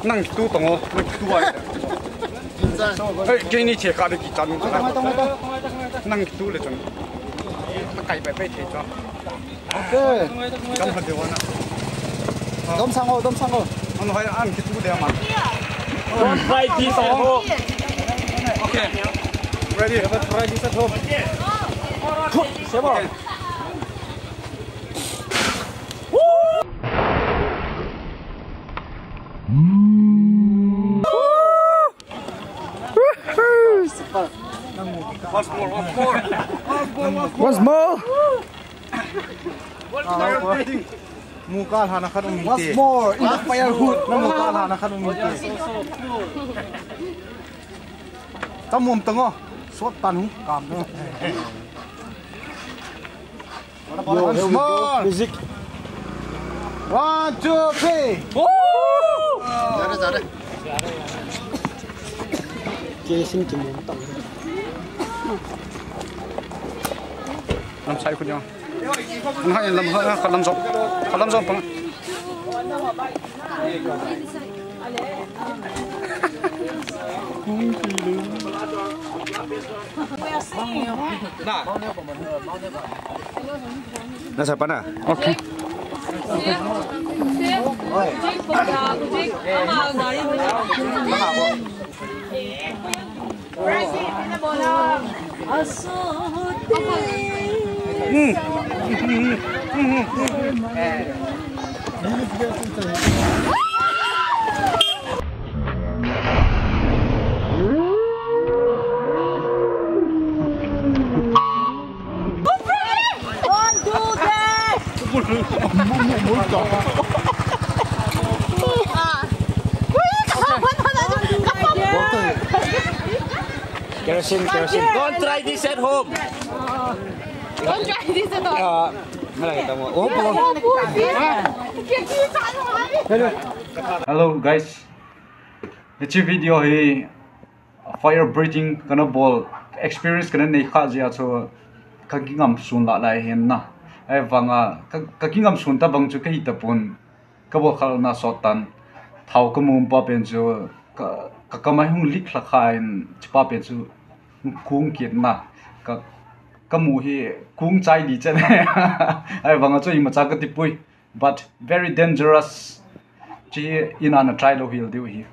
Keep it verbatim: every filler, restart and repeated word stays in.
Nang kitu tong o, nang kitu ai. Hei, keini che ka de kichan. Nang kitu le chun. Kai pai pai che chun. Okay. Kan ha de wana. Dom sang o, dom sang o. Ano hai an kitu de ma. Don't try this at home. Okay. Ready? Never try this at home. Sebo. Once more, once more. Once more, once more. Once more. Once more. Muka hana khat um. Once more in the firewood. Muka hana khat um. Tamum tango. Sot tan hu kam. Yo, here we go. Music. One, two, three. Jare, jare. Kesin kimun tang. Lam sai kunyo. Hai lam ha, lam jom. Lam jom pang. Na sa pa na? Okay. Don't do that! Kerosene, kerosene. Don't try this at home. Don't try this at home. Ah, malay kita mo. Oh, po. Hello guys. Hiche video hi fire breathing kana bol, experience kana nei kha jeh a chu ka kingam sun la lai hin na. Ahivanga ka, ka kingam sun tabang chu ka hi tapon, ka bol khalna sot tan. Thao ka mu pa pen chu ka, ka kamai hung lik lha kha in, hiche pa pen chu kung kit na. Ka, ka mu hi kung chai di chen. Ahivanga chu imacha ka tipui. But very dangerous. Hiche hi ina na try lou hel diu ahi.